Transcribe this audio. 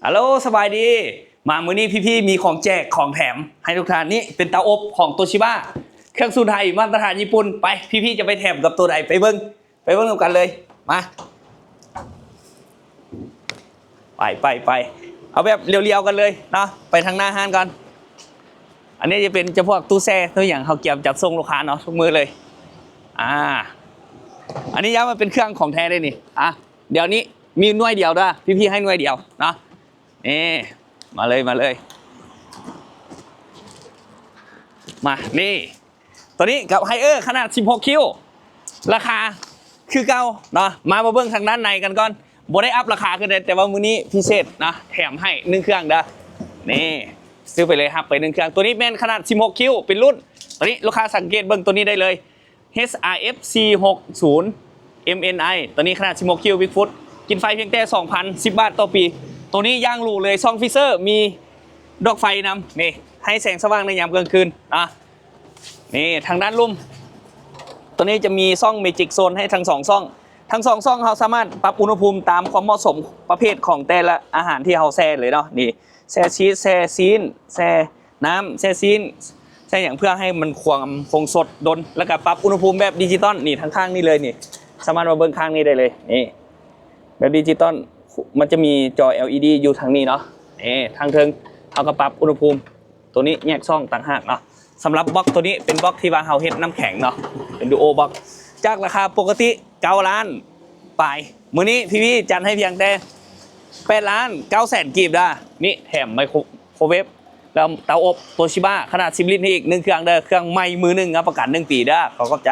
ຮັລໂຫຼ ສະບາຍດີ. ມາມື້ນີ້ພີ່ໆມີຂອງແຈກຂອງແຖມໃຫ້ທຸກທ່ານ. ນີ້ເປັນເຕົາອົບຂອງໂຕຊິບະ ເຄື່ອງສູນໄຫ ມາດຕະຖານຍີ່ປຸ່ນ. ໄປ ພີ່ໆຈະໄປແຖມກັບໂຕໃດ ໄປເບິ່ງ ໄປເບິ່ງນຳກັນເລີຍ. ມາ ໄປ ໄປ ໄປ ເອົາແບບລຽວໆກັນເລີຍເນາະ. ໄປທາງໜ້າຮ້ານກ່ອນ. ອັນນີ້ຈະເປັນຈຳພວກຕູ້ແຊ່ ໂຕຫຍັງ ເຮົາກຽມຈັດສົ່ງລູກຄ້າເນາະ ທຸກມື້ເລີຍ. ອ່າ ອັນນີ້ຢ້ານມັນເປັນເຄື່ອງຂອງແທ້ເດ້ນີ້. ອ່ະ ດຽວນີ້ມີໜ່ວຍດຽວເດີ້ ພີ່ໆໃຫ້ໜ່ວຍດຽວເນາະ. ນີ້ ມາເລີຍ ມາເລີຍ ມາ ນີ້ ໂຕນີ້ກັບໄຮເອີຂະໜາດສິບຫົກຄິວ ລາຄາຄືເກົ່າເນາະ. ມາ ມາເບິ່ງທາງດ້ານໃນກັນກ່ອນ. ບໍ່ໄດ້ອັບລາຄາຂຶ້ນເດ້ ແຕ່ວ່າມື້ນີ້ພິເສດນະ ແຖມໃຫ້ໜຶ່ງເຄື່ອງເດີ້. ນີ້ ຊື້ໄປເລີຍ ຮັບໄປໜຶ່ງເຄື່ອງ. ໂຕນີ້ແມ່ນຂະໜາດສິບຫົກຄິວ ເປັນລຸ້ນ ໂຕນີ້ລູກຄ້າສັງເກດເບິ່ງໂຕນີ້ໄດ້ເລີຍ ເອັດອາເອັຟ ສີ່ຫົກສູນ ເອັມເອັນໄອ ໂຕນີ້ຂະໜາດສິບຫົກຄິວ ບິກຟຸດ ກິນໄຟພຽງແຕ່ສອງພັນ ສິບບາດຕໍ່ປີ. ໂຕນີ້ຢ່າງຫຼູເລີຍ ຊ່ອງຟີເຊີ ມີດອກໄຟນຳ ນີ້ ໃຫ້ແສງສະຫວ່າງໃນຍາມກາງຄືນນະ. ນີ້ ທາງດ້ານລຸ່ມ ໂຕນີ້ຈະມີຊ່ອງເມຈິກໂຊນໃຫ້ທັງສອງຊ່ອງ. ທັງສອງຊ່ອງເຮົາສາມາດປັບອຸນຫະພູມຕາມຄວາມເໝາະສົມ ປະເພດຂອງແຕ່ລະອາຫານທີ່ເຮົາແຊ່ເລີຍເນາະ. ນີ້ ແຊ່ຊີສ ແຊ່ຊີ້ນ ແຊ່ນ້ຳ ແຊ່ຊີ້ນ ແຊ່ຫຍັງ ເພື່ອໃຫ້ມັນຄວາມຄົງສົດດົນ ແລ້ວກະປັບອຸນຫະພູມແບບດິຈິຕອນ. ນີ້ ທາງຂ້າງນີ້ເລີຍ ນີ້ ສາມາດມາເບິ່ງຂ້າງນີ້ໄດ້ເລີຍ. ນີ້ ແບບດິຈິຕອນ ມັນຈະມີຈໍ ແອລອີດີ ຢູ່ທາງນີ້ເນາະ. ນີ້ ທາງເທິງເຮົາກະປັບອຸນຫະພູມ ໂຕນີ້ແຍກຊ່ອງຕ່າງຫາກເນາະ. ສຳລັບບັອກໂຕນີ້ເປັນບັອກທີ່ວ່າເຮົາເຮັດນ້ຳແຂງເນາະ ເປັນດູໂອບັອກ. ຈາກລາຄາປົກກະຕິເກົ້າລ້ານປາຍ ມື້ນີ້ພີ່ໆຈັດໃຫ້ພຽງແຕ່ແປດລ້ານເກົ້າແສນກີບເດີ້. ນີ້ ແຖມໄມໂຄຣເວຟ ແລ້ວເຕົາອົບໂຕຊິບະຂະໜາດສິບລິດໃຫ້ອີກໜຶ່ງເຄື່ອງເດີ້. ເຄື່ອງໃໝ່ມືໜຶ່ງ ຮັບປະກັນໜຶ່ງປີເດີ້. ຂໍຂອບໃຈ.